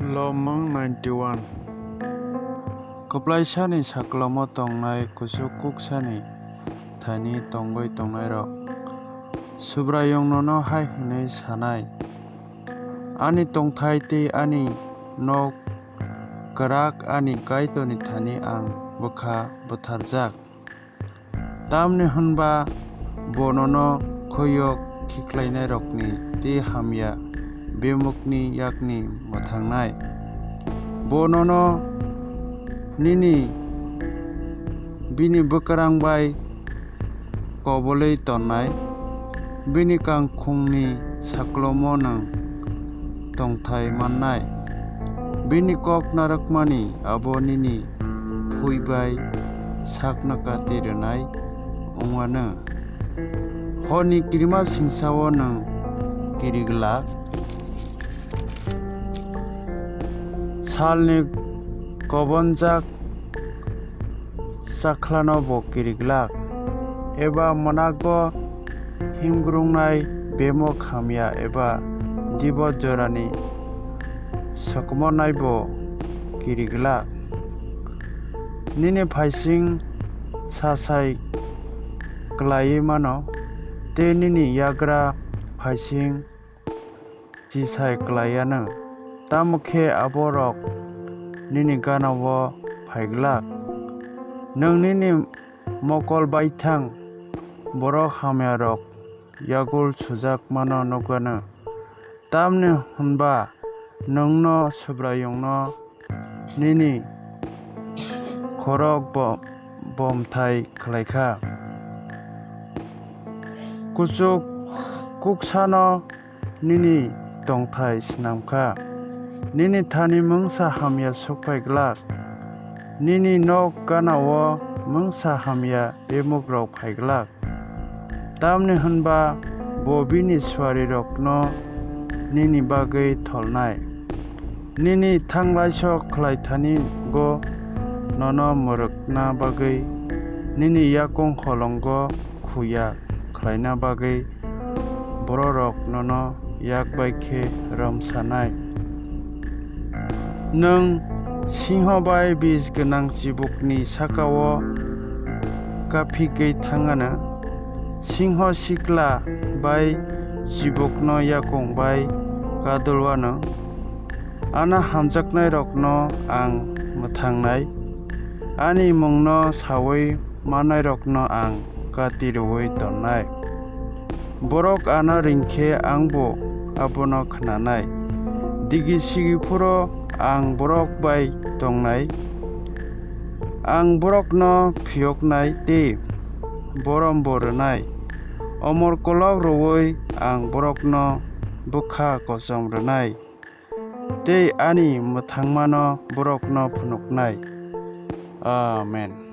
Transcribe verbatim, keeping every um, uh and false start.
Lomwng ninety-one. Kwplaisani saklomo tongnai kuchuk kuksani thani tongwi tongnairok, Subraiyung nono hai hwnwi sanai: Ani tongthai tei ani nok kwrak ani Kaitorni thani ang bwkha butharjak. Tamni hwn ba bo nono khuyok khiklainairokni tei hamya bemukni yakni mwthangnai. Bo nono nini bini bwkrang bai kobolwi tonnai, bini kangkhungni saklomo nwng tongthai mannai. Bini kok narwkmani abo nini phui bai sakno kati rwnai wng anw. Horni kirimasingsa-o nwng kiri glak, salni kobonjak chakhlano bo kiri glak, eba mwnago himgrwngnai bemuk hamya eba dibot jorani sokomornaibo kiri glak. Nini phaising sasai klaiwi mano, tei nini yagra phaising chisai klai anw, tamo khe aborok nini gana-o phai glak. Nwng nini mokol baithang borok hamyarok yagul sujakmano nuk anw, tamni hwn ba nwngno Subraiyungno nini khorok bo-, bomthai khlai kha. Kuchuk kuksano nini tongthai snam kha. Nini thani mungsa hamya suk phai glak, nini nok gana-o mungsa hamya bemukrok phai glak. Tamni hwn ba bo bini suarirokno nini bagwi tholnai. Nini thanglaisok khlai thani bo nono mwrwkna bagwi, nini yakung holongo khuya khlaina bagwi bororok nono yak bai khe romsanai. Nwng singho bai bis gwnang chibukni saka-o kaphigwi thang anw, singho sikla bai chibukno yakung bai kadul anw. Ano hamjaknairokno ang mwthangnai, ani mungno saui mannairokno ang kati rwui tonnai. Borok ano ring khe angbo abono khnanai. Digi sigi phuru ang borok bai tongnai. Ang borokno phiyoknai tei borom bo rwnai. Omor kolok rwui ang borokno bwkha kochom rwnai tei ani mwthangmano borokno phunuknai. Amen.